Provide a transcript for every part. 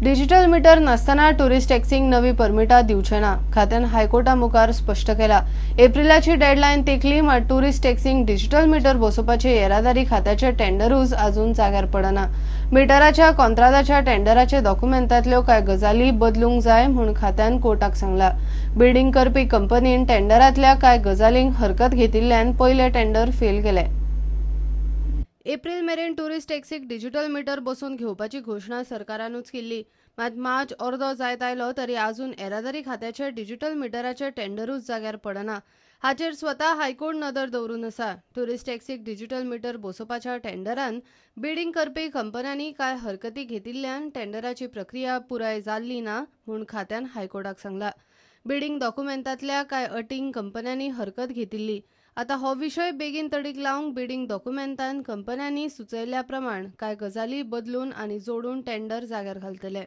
Digital meter नासतना tourist टॅक्सींक नवी परमिटां दिवचे ना, खात्यान हायकोर्टा मुखार स्पश्ट केला। एप्रिलाची डेडलायन तेंकली, मात टुरिस्ट टॅक्सींक डिजिटल मीटर बसोवपाचे येरादारी खात्याचे टेंडरूच अजून जाग्यार पडना। मिटराच्या कॉन्त्रादाच्या टेंडराचे डॉक्युमेंटांतल्यो कांय गजाली बदलूंक जाय म्हूण खात्यान कोर्टाक सांगला। बिल्डींग करपी कंपनीन टेंडरांतल्या कांय गजालींक हरकत घेतिल्ल्यान पयले टेंडर फेल केले। एप्रिल मेरेन टुरिस्ट टॅक्सीक डिजिटल मीटर बसोवन घेवपाची घोशणा सरकारानूच केल्ली, मात मार्च अर्दो जायत आयलो तरी अजून येरादारी खात्याचे डिजिटल मिटराचे टेंडरूच जाग्यार पडना। हाचेर स्वता हायकोर्ट नदर दवरून आसा। टुरिस्ट टॅक्सीक डिजिटल मीटर बसोवपाच्या टेंडरान बिडींग करपी कंपन्यांनी कांय हरकती घेतिल्ल्यान टेंडराची प्रक्रिया पुराय जाल्ली ना म्हूण खात्यान हायकोर्टाक सांगला। बिडींग डॉक्युमेंटांतल्या कांय अटींक कंपन्यांनी हरकत घेतिल्ली। आता हो विशय बेगीन तडीक लावंक बिडींग डॉक्युमेंटान कंपन्यांनी सुचयल्ल्या प्रमाण कांय गजाली बदलून आनी जोडून टेंडर जाग्यार घालतले।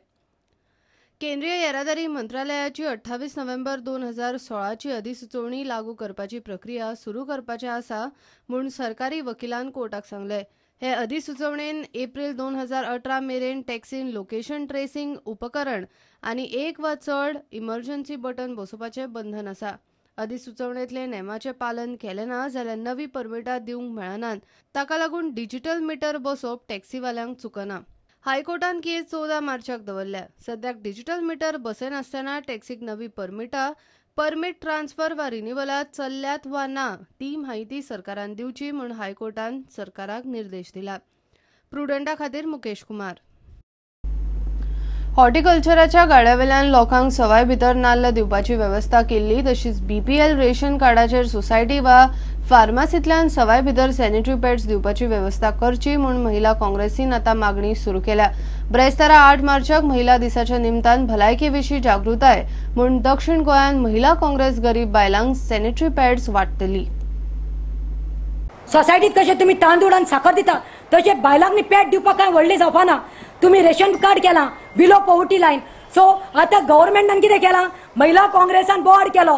केंद्रीय येरादारी मंत्रालयाची 28 नोव्हेंबर 2016ची अधिसुचोवणी लागू करपाची प्रक्रिया सुरू करपाची आसा म्हूण सरकारी वकिलान कोर्टाक सांगलें। हे अधिसुचोवणेन एप्रिल 2018 मेरेन टॅक्सीन लोकेशन ट्रेसिंग उपकरण आनी एक वा चड इमर्जन्सी बटन बसोवपाचें बंधन आसा। अधिसुचोवणेंतले नेमाचें पालन केलें ना जाल्यार नवी परमिटां दिवंक मेळनात। ताका लागून डिजिटल मीटर बसोवप टॅक्सीवाल्यांक चुकना। हायकोर्टान केस 14 मार्चाक दवरल्या। सद्याक डिजिटल मीटर बसयनासतना टॅक्सीक नवी परमिटां, परमीट ट्रान्सफर वा रिन्युअलात चल्ल्यात वा ना ती म्हायती सरकारान दिवची म्हूण हायकोर्टान सरकाराक निर्देश दिला। प्रुडंटा खातीर मुकेश कुमार। हॉर्टिकल्चराच्या गाड्यावेल्यान लोकांक सवाय भितर नाल्ल दिवपाची वेवस्था केल्ली, तशीच बीपीएल रेशन कार्डाचेर सोसायटी वा फार्मासींतल्यान सवाय भितर सॅनिटरी पॅड्स दिवपाची वेवस्था करची म्हूण महिला काँग्रेसीन आतां मागणी सुरू केल्या। ब्रेस्तारा 8 मार्चाक महिला दिसाच्या निमतान भलायके विशीं जागृताय म्हूण दक्षिण गोंयांत महिला काँग्रेस गरीब बायलांक सॅनिटरी पॅड्स वांट्टली। सोसायटीत कशें तुमी तांदूळ आनी साकर दिता तशें बायलांक पॅड दिवपाक कांय व्हडलें जावपा ना। तुमी रेशन कार्ड केलां बिलो पॉवर्टी लायन, सो आतां गव्हर्मेंटान कितें केलां, महिला काँग्रेसान बोवाळ केलो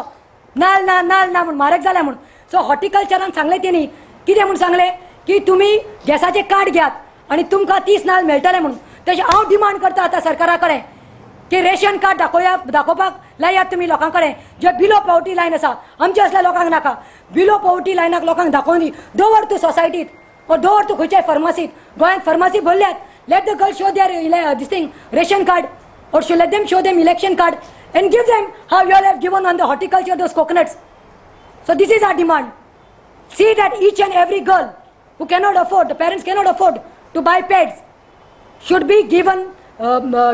नाल ना नाल ना म्हूण, म्हारग जाल्या म्हूण। सो हॉर्टिकल्चरान सांगलें तेणी कितें म्हूण सांगलें की तुमी गॅसाचें कार्ड घेयात आनी तुमकां 30 नाल मेळटले म्हूण। तशें हांव डिमांड करता आतां सरकारा कडेन की रेशन कार्ड दाखोवया, दाखोवपाक लायात तुमी लोकां कडेन जे बिलो पॉवर्टी लायन आसा, आमचे असल्या लोकांक नाका, बिलो पॉवर्टी लायनाक लोकांक दाखोवन दी। दवर तूं सोसायटीत वो दवर तूं खंयच्याय फार्मासीत, गोंयांत pharmacy भरल्यात, let the girl show their this thing ration card or show, let them show them election card and give them how you all have given on the horticulture those coconuts. So this is our demand. See that each and every girl who cannot afford, the parents cannot afford to buy pads, should be given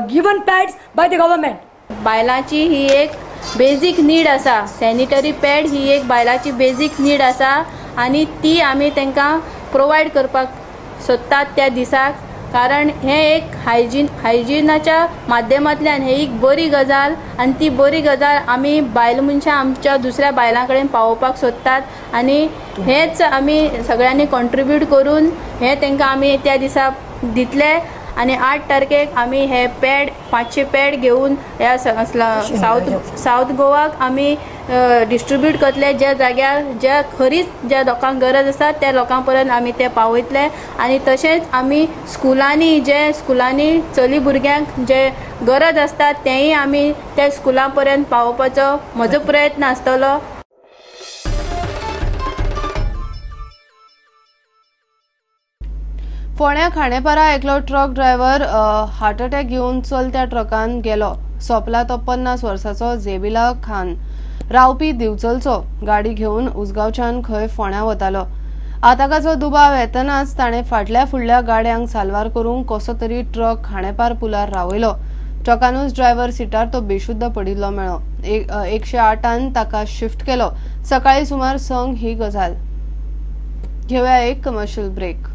given pads by the government. बायलांची ही एक basic need आसा, sanitary pad ही एक बायलांची basic need आसा आनी ती आमी तांकां प्रोवायड करपाक सोदतात त्या दिसाक, कारण हें एक हायजिनाच्या माध्यमांतल्यान हे एक बरी गजाल आनी ती बरी गजाल आमी बायल मनशां आमच्या दुसऱ्या बायलां कडेन पावोवपाक सोदतात आनी हेंच आमी सगळ्यांनी कॉन्ट्रिब्यूट करून हें तांकां आमी त्या दिसा दितले। आनी 8 तारखेक आमी हे पॅड 500 पॅड घेवन ह्या सावथ गोवाक आमी डिस्ट्रिब्यूट करतले, ज्या जाग्यार ज्या खरीच ज्या लोकांक गरज आसा त्या लोकां पर्यंत आमी ते पावयतले। आनी तशेंच आमी स्कुलांनी, जे स्कुलांनी चली भुरग्यांक जे गरज आसता तेंय आमी त्या स्कुलां पर्यंत पावोवपाचो म्हजो प्रयत्न आसतलो। फोंड्या खांडेपारा एकलो ट्रक ड्रायव्हर हार्ट अटॅक घेवन चलत्या ट्रकान गेलो। सोंपला तो 50 वर्साचो जेबिला खान रावपी दिवचलचो गाडी घेवन उसगांवच्यान खंय फोंड्या वतालो। आताकाचो दुबाव येतनाच ताणें फाटल्या फुडल्या गाड्यांक साल्वार करूंक कसो तरी ट्रक खांडेपार पुलार रावयलो। ट्रकानूच ड्रायव्हर सिटार तो बेशुद्ध पडिल्लो मेळ्ळो। 108 ताका शिफ्ट केलो। सकाळी सुमार 6 ही गजाल। घेवया एक कमर्शियल ब्रेक।